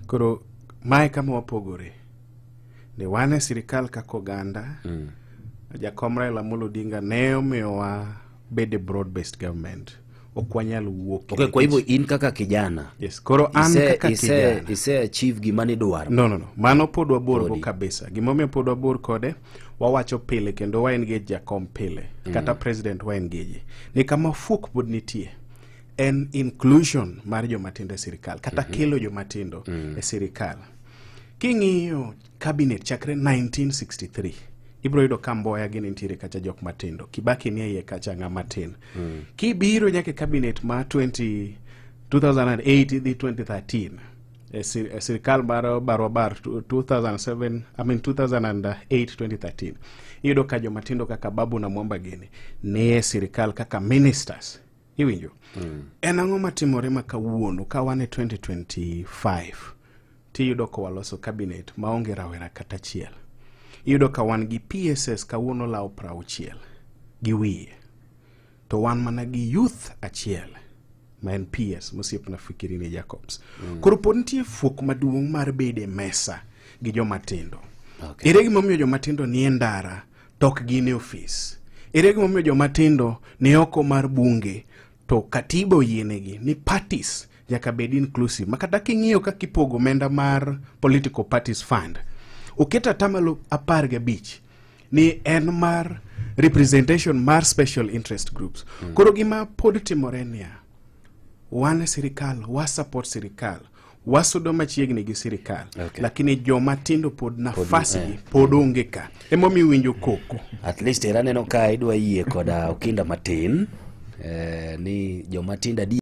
Koro mae kama wapogore ni wan e sirikal kaka oganda. Jakom Raila Amolo Odinga ne omiyowa bede broad based government, ok wanyal wuok. Okay, kwa hivyo in kaka kijana, Yes, koro an kaka kijana, ise achieve gima nidwaro? No, mano pod wabor go Podi. kabisa. Gimomiyo pod wabor kode, wawacho pile kendo wa engage jakom pile kata president wa engage ni kama fuok pod nitie en inclusion mar jomatindo e sirikal kata kelo jomatindo e sirikal. King'iyo cabinet chakre 1963, ibiro yudo ka Mboya gini nitiere kacha, jok matindo, Kibaki nie iye kacha, ng'ama tin. Kibiro nyaka e cabinet ma 20 2008 idhi 2013 e sirikal mar barwabar 2007, I mean 2008 2013, iyudo ka jomatindo kaka Babu na Mwamba gini nie sirikal kaka ministers. Iwinjo en ang'o matimore ma kawuono ka wan e 2025 tiyudo ka waloso cabinet maonge rawera kata achiel? Iyudo ka wan gi PSs kawuono lawo 60 gi wiye, to wan mana gi youth achiel ma en PS mosiepna Fikirini Jacobs. Koro pod nitie fuok maduong' mar bedo e mesa gi joma tindo. Ere gimomiyo joma tindo nie ndara to ok gin e ofis? Ere gimomiyo joma tindo ni oko mar bunge to katiba oyienegi ni parties nyaka bed inclusive, ma kata king'iyo kaka ipogo omenda mar political parties fund, oket 15% ni en mar representation mar special interest groups. Koro gima pod timore niya, wan e sirikal, wa support sirikal, wasudo machiegni gi sirikal, lakini joma tindo pod nafas gi pod onge ka. Emomiyo iwinjo koko. At least era aneno ka idwa yie koda Okinda matin ni joma tindo adi